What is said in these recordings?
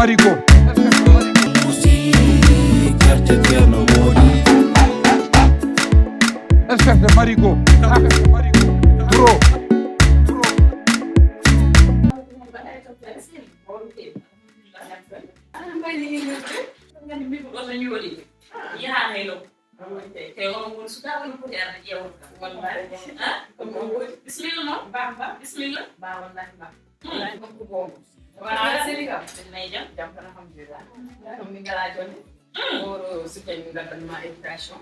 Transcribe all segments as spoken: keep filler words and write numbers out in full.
Marigo. Inspecteur Marigo. Duro. Te on woni sukaaɓe no poti arde ƴeewol kam. Wallahi. Ha? Ko ɗum woni. Bisimilla ma. Ba, ba. Bisimilla. Ba, wallahi, ba. Hmm. Wallahi, ko ko. Wala seli kam. Nay jam. Jam tan, alhamdulillah. Ɗum min ngala joni. Hmm. Oro sukay min ngaddan ma invitation.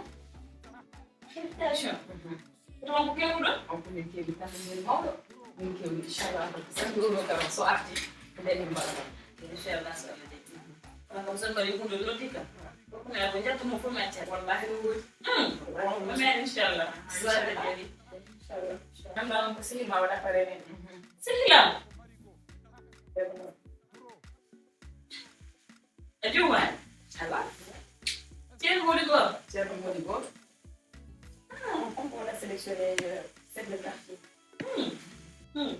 Invitation? Mhm. Ko toon ko kewɗo? On ko min kewi tan min mawɗo. Min kewi, inchallah, ko sali ɗo kam so arti. Nden min mbaɗa. Inchallah, so Allah jaɓi. Kono kam, so mbaɗi hunde loddi kam. Ko ko neɗɗo jattu mo fof mi accat. Wallahi ɗum woodi. Hmm. Ko men, inchallah. So Allah jaɓi. Inchallah. Ganda on ko sehil ma waɗa pare men. Sehil am. A juumaani? Ala. Ceerno Mody Goor? Ceerno Mody Goor. Ah, on ko waɗa sélectionné, euh, chef de quartier. Hmm. Hmm.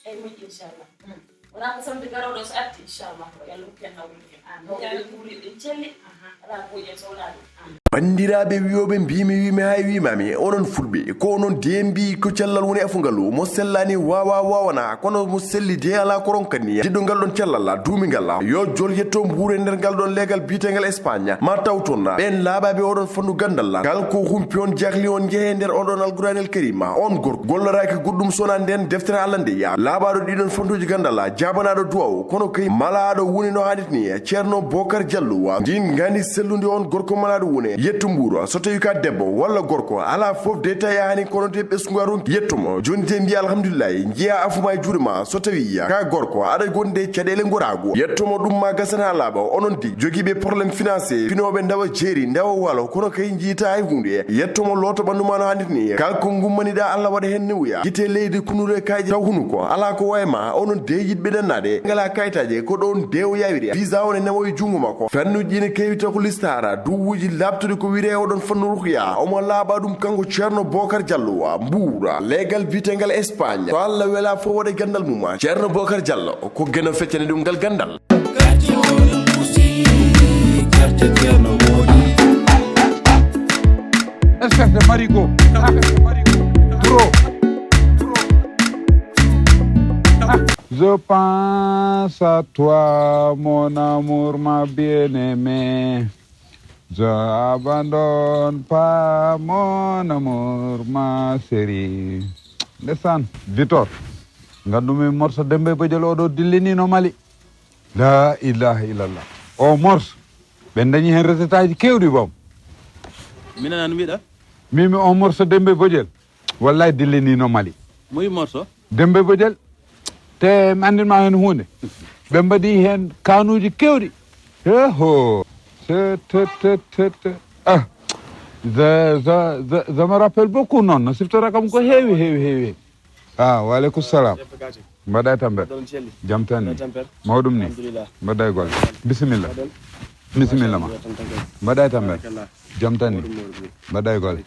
Eyi, moƴƴi, inchallah. Hmm. Wonaa ko samedi garooɗo so arti? Inchallah, ko Yalla hokki en nawrude heen. Amin. Mawɓe ɓe kuuri, ɓe celli. Aha. Alaa gooƴen so wonaa ɗum. Amin. Banndiraaɓe wiyooɓe mbiimi, wiimi hay wiimaami, onon fulɓe, ko onon de mbii ko cellal woni afo ngal o, mo sellaani waawaa waawanaa, kono mo selli de alaa ko ronkanii. Teddugal ɗon cellal, duumingal, yo jol yetto mbuur e nder ngal ɗon leegal biyeteegal Espagne. Ma taw toon ɓeen laaɓaaɓe oɗon fannu ganndal, kala ko humpi on, jahli on, njehee nder oɗon Alquraanil Kariima. On gorko golloraaki goɗɗum so wonaa ndeen deftere Allah nde ya. Laaɓaaɗo ɗiɗon fannuuji ganndal, jaabanaaɗo duwaaw, kono kay malaaɗo woni no haanirta ni, Ceerno Bookar Jallo wa. Ndin nganndi sellundi on gorko malaaɗo woni yetto mbuur. So tawi ka debbo walla gorko, alaa fof de tawi a haani kono de ɓesngu a ronki yetto mo. Jooni de mbiya alhamdulillahi, njiya afu ma e juuɗe ma. So tawi ka gorko, aɗa gondi de caɗeele ngoraagu. Yetto mo ɗum ma gasana laaɓa. Onon de jogiiɓe problème financier, finooɓe ndawa jeeri, ndawa walo, kono kay njiita hay huunde. Yetto mo looto ɓanndu ma no haanirta ni. Kala ko ngummaniɗaa Allah waɗa heen newuya. Gite leydi kunuɗo e kayje taw hunuko. Alaa ko wayi ma, onon de yiɗɓe ɗannaade. Ngala kayitaaje, ko ɗoon de o yawiri. Visa on e nawo e junngo makko. Fannuuji ina keewi taw ko listaara, duwuuji laaɓtuɗi ko wiyetee oɗon fannu ruqya. Omo laaɓa ɗum kanko Ceerno Bookar Jallo wa Mbuur. Leegal biyeteegal Espagne. So Allah welaa fof waɗa ganndal mum. Ceerno Bookar Jallo, ko Geno feccani ɗum ngal ganndal. Inspecteur Marigo. Duro. Je pense à toi, mon amour, ma bien-aimée. Je abandonne pas, mon amour, ma chérie. Ndeysaan, Victor. Nganndu-mi morso Demba Bojel oɗo dillini no Mali. La ilaha illallah. O morso. Ɓe dañi heen recette aji keewɗi boom. Mi nana no mbiɗa. Mimi o morso Demba Bojel. Wallahi dillini no Mali. Moy morso? Demba Bojel. Te mi anndin ma heen huunde. Ɓe mbaɗi heen kanuuji keewɗi. Eho. Te, te, te, te, te. Ah. Je, je, je, je me rappelle beaucoup noon. No siftora kam ko heewi, heewi, heewi. Ah, wa aleykum salam. Mbaɗa e tampere. Jam tan ni. Mawɗum ni. Mbaɗa e golle. Bisimilla. Bisimilla ma. Mbaɗa e tampere. Jam tan ni. Mbaɗa e golle.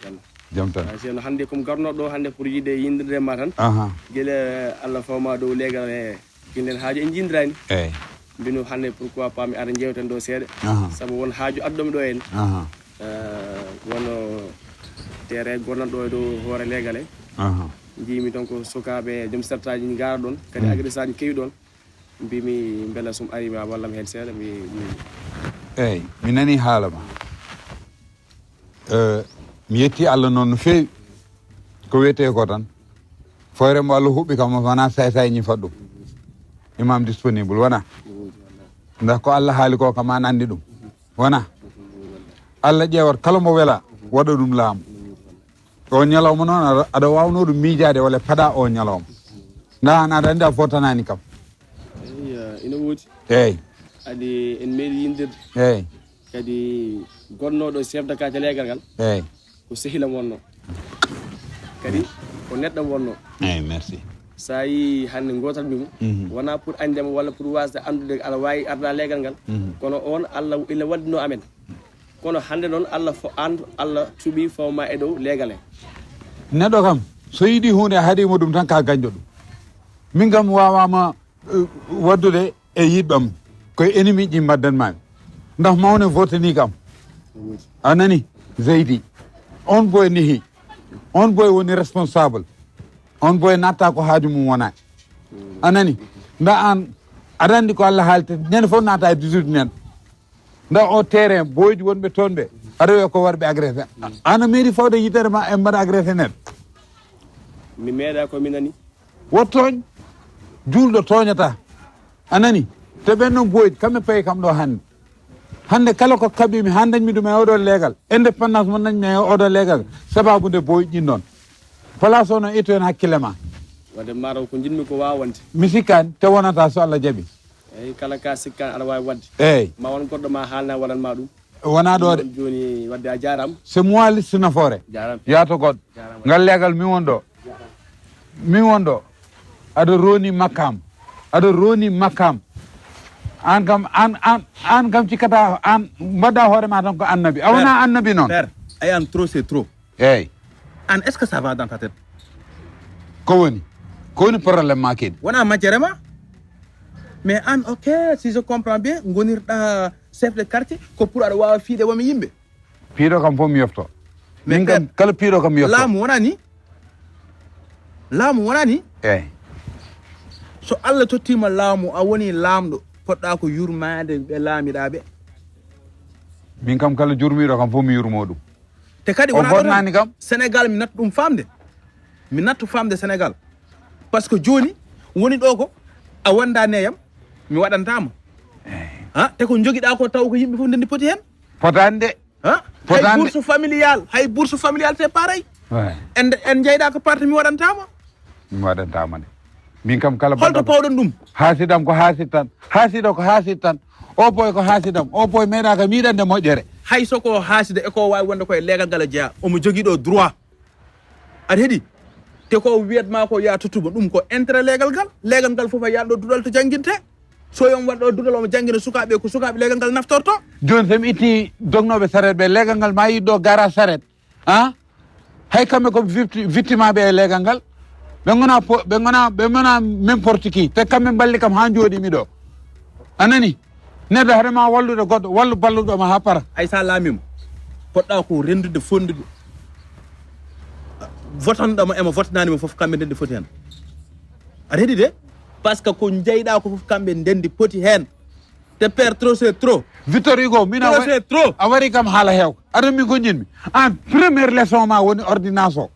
Jam tan. Ay, ceerno, hannde ko mi garnooɗo ɗo hannde pour yiɗde yindirde ma tan. Aha. Gila Allah fawma dow leegal e nden haaju en jindirani. Eyi. Mbino hannde pourquoi pas mi ara jewten ɗo seeɗa. Aha. Sabu won haaju addomi ɗo en. Aha. Eh, wono terrain gonnanɗo e dow hoore leegal e. Aha. Njiimi toon ko sukaaɓe joom sartaaji ngara ɗon, kadi agressaaji keewi ɗon. Mbimi mbela sum ari ma wallam heen seeɗa, mi, mi. Eyi, mi nani haala ma. Eh, mi yetti Allah noon no feewi. Ko wiyetee ko tan, fooyre mo Allah huɓɓi kam, wonaa say say ñi fat ɗum. Imam disponible, wonaa? Ndax ko Allah haali ko kam, an anndi ɗum. Wonaa? Allah ƴeewat kala mo welaa, waɗa ɗum laamu. O ñalawma noon, aɗa, aɗa waawnoo ɗum miijaade walla paɗa o ñalawma. Ndaa, an aɗa anndi a fotanani kam. Eyi, ina woodi. Eyi. Adi en meeɗi yindirde. Eyi. Kadi gonnooɗo chef de quartier leegal ngal. Eyi. Ko sehilam wonno. Kadi ko neɗɗam wonno. Eyi, merci. Sa yi hannde gootal mimo, mhm, wonaa pour anndema walla pour wasde anndude aɗa waawi arda leegal ngal. Mhm. Kono on Allah ina waɗnoo amen. Kono hannde noon, Allah fo-, an, Allah cuɓi fawma e dow leegal he. Neɗɗo kam, so yiɗi huunde, a haɗi mo ɗum tan, ka gañɗo ɗum. Min kam, mi waawaama, eh, waɗdude e yiɓɓam. Koye ennemi ji mbaɗdanmaami. Ndax mawne votani kam. A nani? Zeydi. On boy nihi. On boy woni responsable. On boy natta ko haaju mum wona. A nani? Nda an, aɗa anndi ko Allah haalta. Ñande fof naata e dix-huit nen. Nda o terrain, boyji wonɓe toon ɓe. Aɗa wiya ko warɓe agressé. Ana meeɗi fawde yitere ma en mbaɗa agressé nen. Mi meeɗa ko mi nani. Wo tooñ. Juulɗo tooñata. A nani? Te ɓen noon boyji, kamɓe payi kam ɗo hannde. Hannde kala ko kaɓimi haa dañmi ɗum e oɗo leegal. Indépendance mo dañmi e oɗo leegal. Sababu nde boyji ɗin noon. Place o no itto heen hakkille ma. Wadde maaro ko njiɗmi ko waawande. Mi sikkaani, te wonata so Allah jaɓi. Eyi, kala ka sikkaani aɗa waawi waɗde. Eyi. Ma won goɗɗo ma haalna waɗan ma ɗum. Wona ɗo de. Ɗum jooni wadde a jaaraama. C'est moi liste Nafoore. Jaaraama. Yaato goɗɗo. Jaaraama. Ngal leegal mi won ɗo. Mi won ɗo. Aɗa roni makam. Aɗa roni makam. An kam, an, an, an kam cikkata, an mbaɗa hoore ma tan ko annabi. A wona annabi noon. Père, ay an trop, c'est trop. Eyi. An, est-ce que ça va dans ta tête? Ko woni? Ko woni problème ma kadi? Wona majjere ma? Mais an, ok, si je comprends bien, ngonirɗa chef de quartier, ko pour aɗa waawa fiide wami yimɓe. Piiɗo kam fof mi yofto. Mais min kam, kala piiɗo kam mi yofto. Laamu wona ni? Laamu wona ni? Eyi. So Allah tottiima laamu, a woni laamɗo, poɗɗa ko yurmaade ɓe laamiɗaa ɓe. Min kam kala jurmiiɗo kam fof mi yurmo ɗum. Te kadi o wona ɗo tan. Bonnani kam. Sénégal mi nattu ɗum famde. Mi nattu famde Sénégal. Parce que jooni woni ɗo ko a wonda neyam, mi waɗantama. Eyi. Ha, te ko jogiɗa ko taw ko yimɓe fof ndendi poti hen. Potani de. Ha? Hay bourse familiale, hay bourse familiale c'est pareil. Ouais. En, en jeyɗa ko parti mi waɗantama. Mi waɗantama de. Min kam kala holto baɗɗo pawɗon ɗum? Haasidam ko haasid tan. Haasido ko haasid tan. O boy ko haasidam. O boy meeɗa kam yiɗande moƴƴere. Hay so ko haasida e ko wawi wonde koye leegal ngal a jeeya. Omo jogii ɗo droit. Aɗa heɗi? Te ko wiyat ma ko ya tottuba ɗum ko intérêt leegal ngal. Leegal ngal fof a yaɗo duɗal to jannginte. So yon waɗɗo duɗal omo janngina sukaaɓe ko sukaaɓe leegal ngal naftorto. Jooni so mi itti dognooɓe sareet ɓe, leegal ngal ma yiɗɗo gara sareet. Ah? Hay kamɓe ko victi-, victime ɓe e leegal ngal. Ɓe ngona po-, ɓe ngona, ɓe ngona n'importe qui. Te kamɓe mballi kam haa njooɗi mi ɗo. A nani? Neɗɗo haɗa ma wallude goɗɗo, wallu balluɗo ma haa para. Hay sa laamima, poɗɗa ko renndude, fonndude. Votanɗo ma ema votanani mo fof, kamɓe ndendi foti hen. Aɗa heɗi de? Parce que ko jeyɗa ko fof kamɓe ndendi poti hen. Te père trop c'est trop. Victor Hugo, min a trop wari, c'est trop. A wari kam haala heew. Aɗa min ko jinmi. En première leçon ma woni ordonnance o.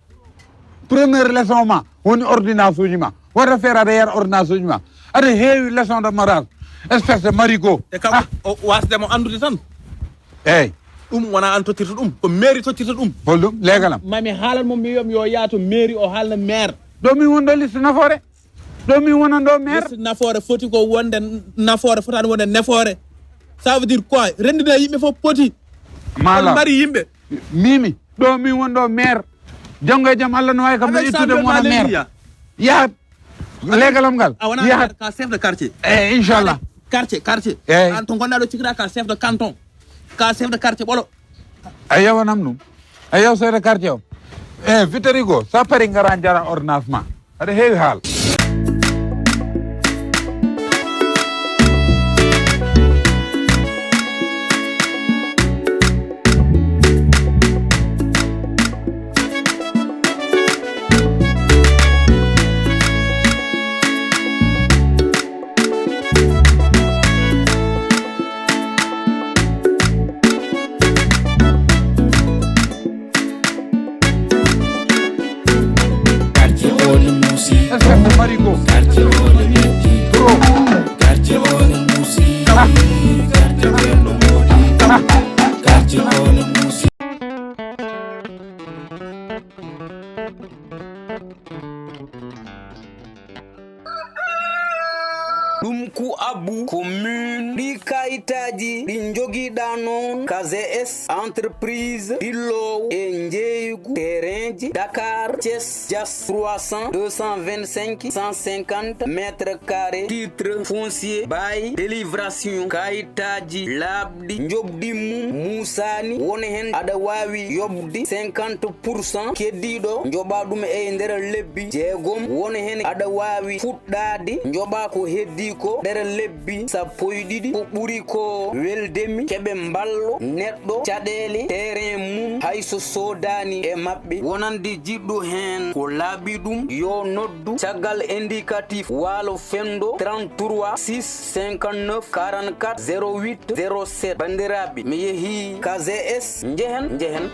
Première leçon ma woni ordonnance uji ma. Wata feere aɗa yara ordonnance uji ma. Aɗa heewi leçon de morale. Espèce de marigot. E kam o wasde mo anndude tan. Eyi. Ɗum wona an tottirta ɗum. Ko mairie tottirta ɗum. Holɗum? Leegalam. Mami haalan mo mi wiyam yo yaato mairie o haalna maire. Ɗo min woni ɗo liste nafoore. Ɗo min wonani ɗo maire. Liste nafoore foti ko wonde nafoore, fotaani wonde nefoore. Ça veut dire quoi? Renndina yimɓe fof poti. Mala. On mari yimɓe. Mimi, ɗo min woni ɗo maire. Janngo e jam Allah no wawi kam no ittude mo wona maire. Yahat. Leegalam ngal. A wona yahat. Ka chef de quartier. Eh, inchallah. Quartier, quartier. Eh. An to gonɗa ɗo cikkata ka chef de canton. Ka chef de quartier ɓolo. A yewanam ɗum. A yew seeɗa quartier o. Eh, Victor Hugo, sa pari ngara jara ordonnance ma. Aɗa heewi haal. Quartier o no muusi. Espèce de marigot. Quartier o no metti. Trop. Quartier o no muusi. Quartier o no moodi. Quartier o no muusi. Ɗum ku abbu ko min ɗi kayitaaji ɗi njogiɗa noon ka G S entreprise ɗilloowo e njeeygu terrainji Dakar, Thiès, Diass trois cents, deux cent vingt-cinq, cent cinquante mètres carrés, titre foncier, bail, délibération, kayitaaji laaɓɗi, njoɓdi mum muusaani, won heen aɗa waawi yoɓde cinquante pour cent, keddiiɗo njoɓa ɗum e nder lebbi jeegom, won heen aɗa waawi fuɗɗaade njoɓa ko heddii ko. nder lebbi sappo e ɗiɗi. Ko ɓuri ko weldemi, keɓe mballo neɗɗo caɗeele terrain mum, hayso soodani e maɓɓe. Wonande jiɗɗo heen ko laaɓi ɗum, yo noddu caggal indicatif Waalo Fenndo, trente-trois six cinquante-neuf quarante-quatre zéro huit zéro sept. Banndiraaɓe, mi yehi K G S, njehen, njehen.